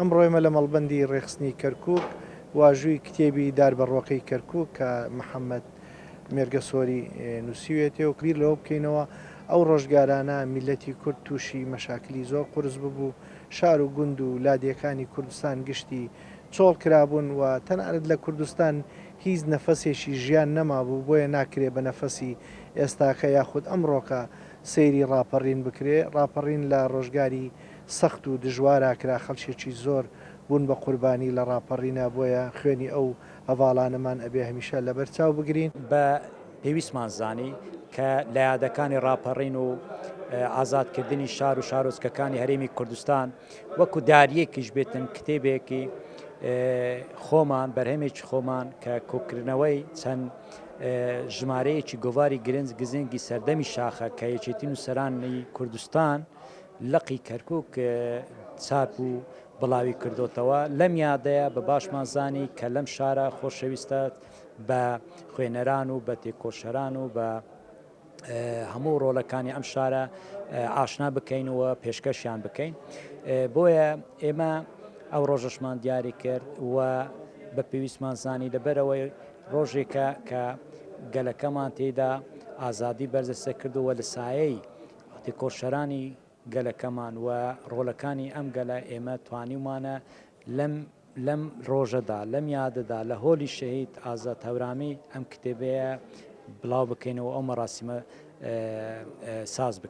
ئەمڕۆ ئێمە لە مەڵبەندی ڕێکخستنی کەرکووک واژووی کتێبی دار بەڕووەکەی کەرکووک کە محەممەد مێرگەسۆری نووسیوێتێ و بیر لەوە بکەینەوە ئەو ڕۆژگارانە میللەتی کورد تووشی مەشاکلی زۆر قورس ببوو، شار و گوند و لادێکانی کوردستان گشتی چۆڵ کرابوون و تەنانەت لە کوردستان هیچ نەفەسێکی ژیان نەمابوو، بۆیە ناکرێ بە نەفەسی ئێستاکە یاخود ئەمڕۆکە سەیری ڕاپەڕین بکرێ، ڕاپەڕین لە ڕۆژگاری سەخت و دژوارا کرا، خەڵکێکی زۆر بوون بە قوربانی لە ڕاپەڕینا، بۆیە خوێنی ئەو هەڤاڵانەمان ئەبێ هەمیشە لەبەر چاو بگرین. بە پێویستمان زانی کە لە یادەکانی ڕاپەڕین و ئازادکردنی شار و شارۆچکەکانی هەرێمی کوردستان وەکو داریەکیش بێتن کتێبێکی خۆمان بەرهەمێکی خۆمان کە کۆکردنەوەی چەند ژمارەیەکی گۆواری گرنج گزنگی سەردەمی شاخە کە یەکێتی نووسەرانی کوردستان لقی کەرکک چاپ و بڵاوی کردوتەوە لەم یادەیە بە باشمان زانی کە لەم شارە خۆشەویستە بە خوێنەران و بە تێکۆشەران و بە هەموو ڕۆڵەکانی ئەم شارە ئاشنا بکەین و پێشکەشیان بکەین بۆیە ئێمە ئەو ڕۆژەشمان دیاری کرد و بە پێویستمان زانی لەبەرەوەی ڕۆژێکە کە گەلەکەمان تێدا ئازادی بەرزەسە کردووە لە سایەی تێکۆشەرانی گەلەکەمان و ڕۆلەکانی ئەم گەلە ئێمە توانیومانە لەم لەم ڕۆژەدا، لەم یادەدا، لە هۆلی شەهید ئازاد هەورامی ئەم کتێبەیە بڵاو بکەینەوە ئەو مەراسیمە ساز بکەین.